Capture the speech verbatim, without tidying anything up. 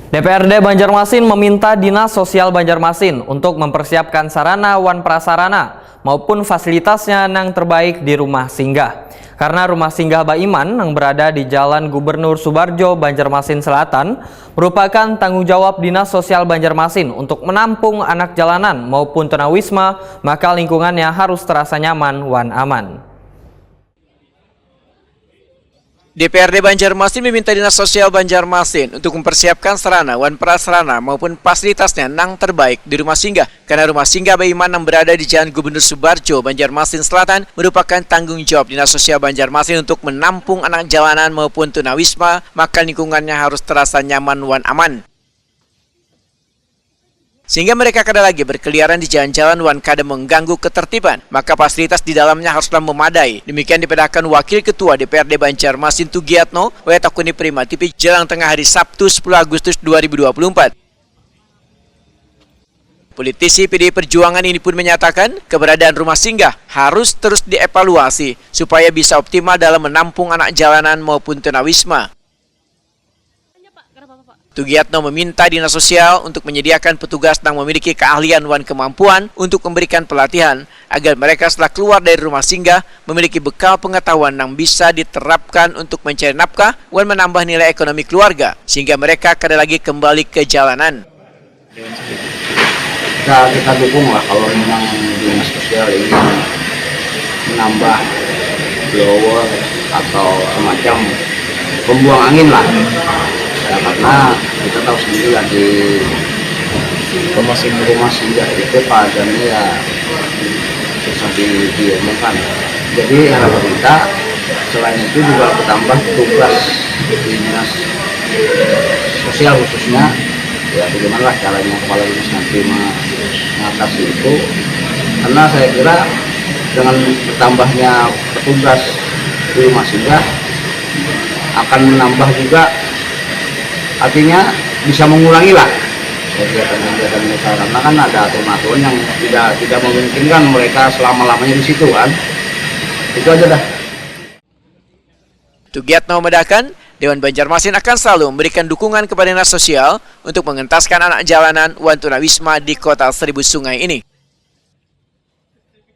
D P R D Banjarmasin meminta Dinas Sosial Banjarmasin untuk mempersiapkan sarana wan prasarana maupun fasilitasnya nang terbaik di rumah singgah. Karena rumah singgah Baiman yang berada di Jalan Gubernur Subarjo, Banjarmasin Selatan, merupakan tanggung jawab Dinas Sosial Banjarmasin untuk menampung anak jalanan maupun tunawisma, maka lingkungannya harus terasa nyaman wan aman. D P R D Banjarmasin meminta Dinas Sosial Banjarmasin untuk mempersiapkan sarana wan prasarana maupun fasilitasnya nang terbaik di rumah singgah. Karena rumah singgah Baiman yang berada di Jalan Gubernur Subarjo, Banjarmasin Selatan, merupakan tanggung jawab Dinas Sosial Banjarmasin untuk menampung anak jalanan maupun tunawisma, maka lingkungannya harus terasa nyaman wan aman. Sehingga mereka kada lagi berkeliaran di jalan-jalan wan kada mengganggu ketertiban, maka fasilitas di dalamnya haruslah memadai. Demikian dipadahkan Wakil Ketua D P R D Banjarmasin Tugiatno, wayatakuni Prima T V, Jalan Tengah hari Sabtu sepuluh Agustus dua ribu dua puluh empat. Politisi P D I Perjuangan ini pun menyatakan keberadaan rumah singgah harus terus dievaluasi supaya bisa optimal dalam menampung anak jalanan maupun tunawisma. Tugiatno meminta Dinas Sosial untuk menyediakan petugas yang memiliki keahlian wan kemampuan untuk memberikan pelatihan agar mereka setelah keluar dari rumah singgah memiliki bekal pengetahuan yang bisa diterapkan untuk mencari nafkah wan menambah nilai ekonomi keluarga, sehingga mereka kada lagi kembali ke jalanan. Kita, kita dukung lah kalau memang Dinas Sosial ingin menambah blower atau semacam pembuang angin lah. Ya, karena kita tahu sendiri lah di rumah singgah, rumah singgah itu keadaannya ya susah di, diomongkan. Jadi harapan kita selain itu juga bertambah tugas di Dinas Sosial khususnya, ya bagaimana caranya kepala dinas nanti mengatasi itu, karena saya kira dengan bertambahnya petugas di rumah singgah akan menambah juga, artinya bisa mengurangi lah kegiatan-kegiatan mereka, karena kan ada aturan-aturan yang tidak tidak memungkinkan mereka selama-lamanya di situ kan. Itu aja dah. Tugiatno memedahkan, Dewan Banjarmasin akan selalu memberikan dukungan kepada Dinas Sosial untuk mengentaskan anak jalanan wan tunawisma di Kota Seribu Sungai ini.